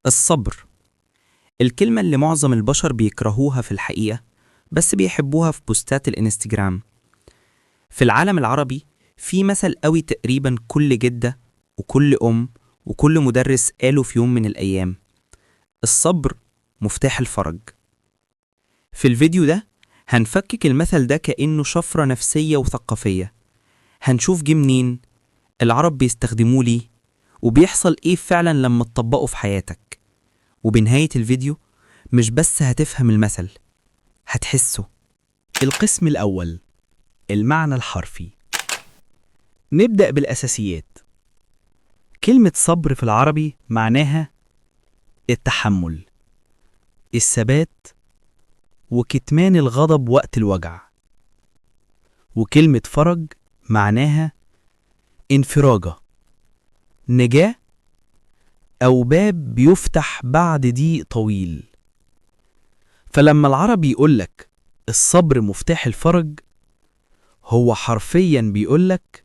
الصبر، الكلمة اللي معظم البشر بيكرهوها في الحقيقة بس بيحبوها في بوستات الإنستجرام. في العالم العربي في مثل قوي تقريبا كل جدة وكل أم وكل مدرس قالوا في يوم من الأيام: الصبر مفتاح الفرج. في الفيديو ده هنفكك المثل ده كأنه شفرة نفسية وثقافية. هنشوف جه منين، العرب بيستخدموه ليه، وبيحصل إيه فعلا لما تطبقه في حياتك. وبنهاية الفيديو مش بس هتفهم المثل، هتحسه. القسم الأول: المعنى الحرفي. نبدأ بالأساسيات. كلمة صبر في العربي معناها التحمل، الثبات، وكتمان الغضب وقت الوجع. وكلمة فرج معناها انفراجة، نجاة، أو باب بيفتح بعد ضيق طويل. فلما العربي يقولك الصبر مفتاح الفرج، هو حرفيا بيقولك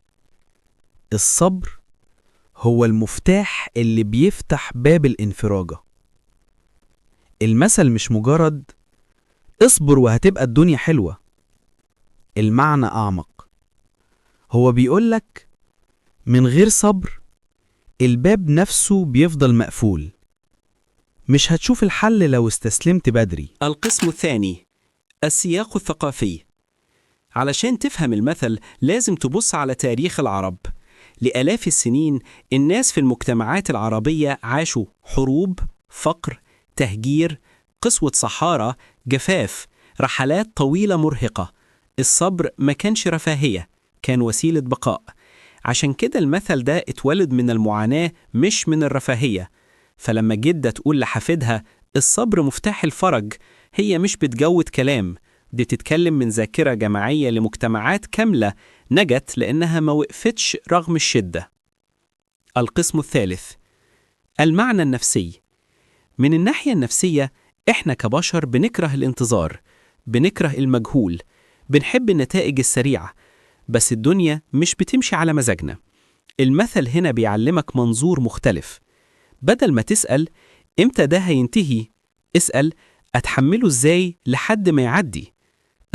الصبر هو المفتاح اللي بيفتح باب الانفراجة. المثل مش مجرد اصبر وهتبقى الدنيا حلوة، المعنى أعمق. هو بيقولك من غير صبر الباب نفسه بيفضل مقفول، مش هتشوف الحل لو استسلمت بدري. القسم الثاني: السياق الثقافي. علشان تفهم المثل لازم تبص على تاريخ العرب. لآلاف السنين الناس في المجتمعات العربية عاشوا حروب، فقر، تهجير، قسوة صحارى، جفاف، رحلات طويلة مرهقة. الصبر ما كانش رفاهية، كان وسيلة بقاء. عشان كده المثل ده اتولد من المعاناة مش من الرفاهية. فلما جدة تقول لحفيدها الصبر مفتاح الفرج، هي مش بتجود كلام، دي بتتكلم من ذاكرة جماعية لمجتمعات كاملة نجت لأنها ما وقفتش رغم الشدة. القسم الثالث: المعنى النفسي. من الناحية النفسية، إحنا كبشر بنكره الانتظار، بنكره المجهول، بنحب النتائج السريعة، بس الدنيا مش بتمشي على مزاجنا. المثل هنا بيعلمك منظور مختلف. بدل ما تسأل إمتى ده هينتهي، اسأل أتحمله إزاي لحد ما يعدي.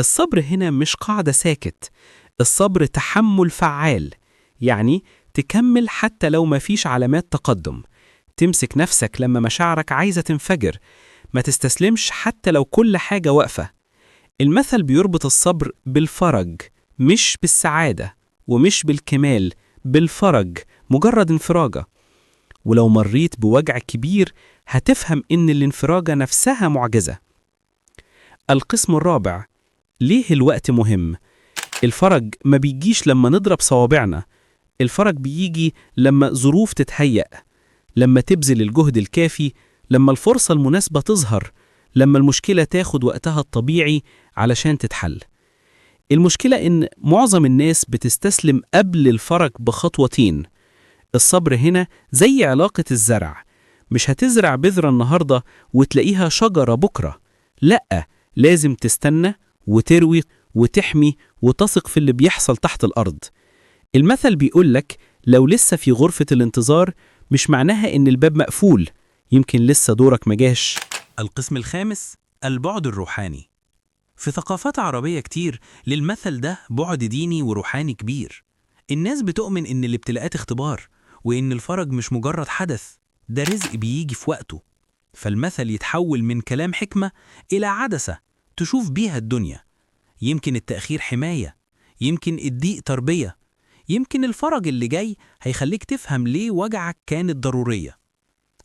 الصبر هنا مش قاعدة ساكت، الصبر تحمل فعال، يعني تكمل حتى لو ما فيش علامات تقدم، تمسك نفسك لما مشاعرك عايزة تنفجر، ما تستسلمش حتى لو كل حاجة واقفة. المثل بيربط الصبر بالفرج، مش بالسعادة ومش بالكمال، بالفرج، مجرد انفراجة. ولو مريت بوجع كبير هتفهم إن الانفراجة نفسها معجزة. القسم الرابع: ليه الوقت مهم؟ الفرج ما بيجيش لما نضرب صوابعنا، الفرج بيجي لما ظروف تتهيأ، لما تبذل الجهد الكافي، لما الفرصة المناسبة تظهر، لما المشكلة تاخد وقتها الطبيعي علشان تتحل. المشكلة إن معظم الناس بتستسلم قبل الفرج بخطوتين. الصبر هنا زي علاقة الزرع، مش هتزرع بذرة النهاردة وتلاقيها شجرة بكرة، لأ، لازم تستنى وتروي وتحمي وتثق في اللي بيحصل تحت الأرض. المثل بيقولك لو لسه في غرفة الانتظار مش معناها إن الباب مقفول، يمكن لسه دورك مجاش. القسم الخامس: البعد الروحاني. في ثقافات عربية كتير للمثل ده بعد ديني وروحاني كبير. الناس بتؤمن إن الابتلاءات اختبار، وإن الفرج مش مجرد حدث، ده رزق بيجي في وقته. فالمثل يتحول من كلام حكمة إلى عدسة تشوف بيها الدنيا. يمكن التأخير حماية، يمكن الضيق تربية، يمكن الفرج اللي جاي هيخليك تفهم ليه وجعك كانت ضرورية.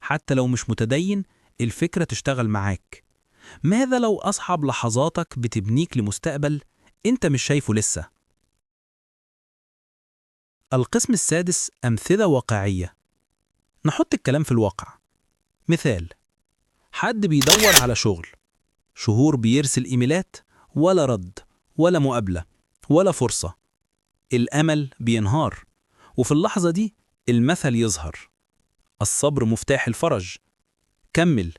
حتى لو مش متدين، الفكرة تشتغل معاك. ماذا لو أصعب لحظاتك بتبنيك لمستقبل أنت مش شايفه لسه؟ القسم السادس: أمثلة واقعية. نحط الكلام في الواقع. مثال: حد بيدور على شغل شهور، بيرسل إيميلات، ولا رد ولا مقابلة ولا فرصة. الأمل بينهار، وفي اللحظة دي المثل يظهر: الصبر مفتاح الفرج. كمل،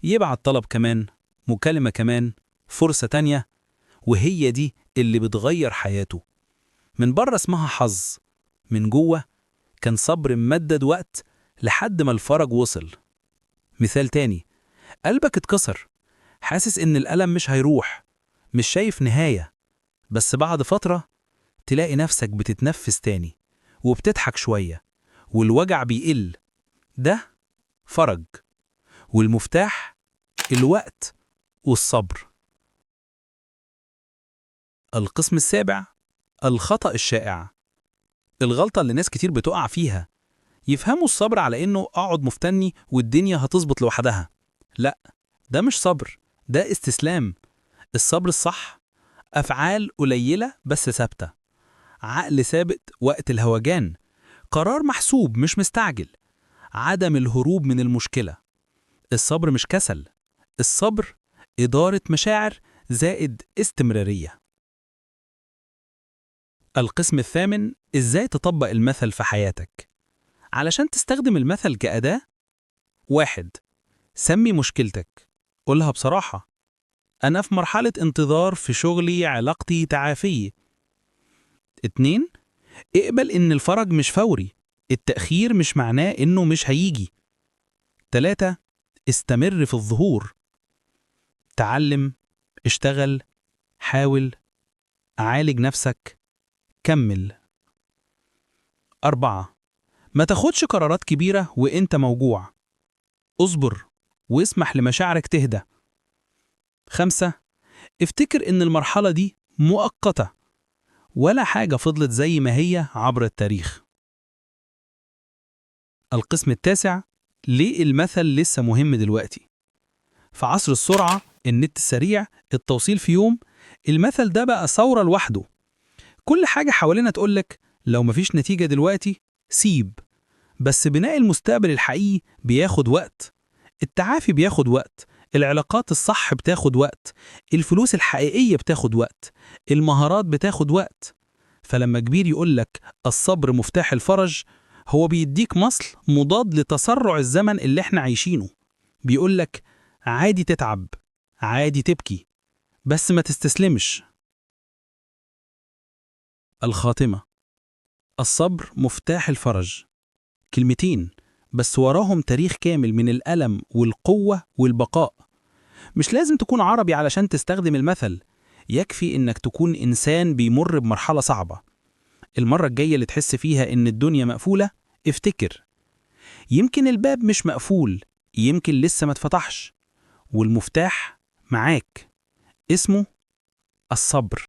يبعت طلب كمان، مكالمة كمان، فرصة تانية، وهي دي اللي بتغير حياته. من بره اسمها حظ، من جوه كان صبر ممدد وقت لحد ما الفرج وصل. مثال تاني، قلبك اتكسر، حاسس إن الألم مش هيروح، مش شايف نهاية، بس بعد فترة تلاقي نفسك بتتنفس تاني وبتضحك شوية والوجع بيقل. ده فرج، والمفتاح الوقت والصبر. القسم السابع، الخطأ الشائع. الغلطة اللي ناس كتير بتقع فيها، يفهموا الصبر على إنه أقعد مفتني والدنيا هتظبط لوحدها. لا، ده مش صبر، ده استسلام. الصبر الصح أفعال قليلة بس ثابتة، عقل ثابت وقت الهوجان، قرار محسوب مش مستعجل، عدم الهروب من المشكلة. الصبر مش كسل، الصبر إدارة مشاعر زائد استمرارية. القسم الثامن، إزاي تطبق المثل في حياتك؟ علشان تستخدم المثل كأداة. 1. سمي مشكلتك، قولها بصراحة: أنا في مرحلة انتظار في شغلي، علاقتي، تعافي. 2. اقبل إن الفرج مش فوري، التأخير مش معناه إنه مش هيجي. 3. استمر في الظهور، تعلم، اشتغل، حاول، عالج نفسك، كمل. 4. ما تاخدش قرارات كبيرة وإنت موجوع، اصبر واسمح لمشاعرك تهدى. 5. افتكر إن المرحلة دي مؤقتة، ولا حاجة فضلت زي ما هي عبر التاريخ. القسم التاسع، ليه المثل لسه مهم دلوقتي؟ في عصر السرعة، النت السريع، التوصيل في يوم، المثل ده بقى ثورة لوحده. كل حاجة حوالينا تقولك لو مفيش نتيجة دلوقتي سيب. بس بناء المستقبل الحقيقي بياخد وقت، التعافي بياخد وقت، العلاقات الصح بتاخد وقت، الفلوس الحقيقية بتاخد وقت، المهارات بتاخد وقت. فلما كبير يقولك الصبر مفتاح الفرج، هو بيديك مصل مضاد لتسرع الزمن اللي احنا عايشينه. بيقولك عادي تتعب، عادي تبكي، بس ما تستسلمش. الخاتمة، الصبر مفتاح الفرج. كلمتين بس وراهم تاريخ كامل من الألم والقوة والبقاء. مش لازم تكون عربي علشان تستخدم المثل، يكفي إنك تكون إنسان بيمر بمرحلة صعبة. المرة الجاية اللي تحس فيها إن الدنيا مقفولة، افتكر يمكن الباب مش مقفول، يمكن لسه ما اتفتحش، والمفتاح معاك، اسمه الصبر.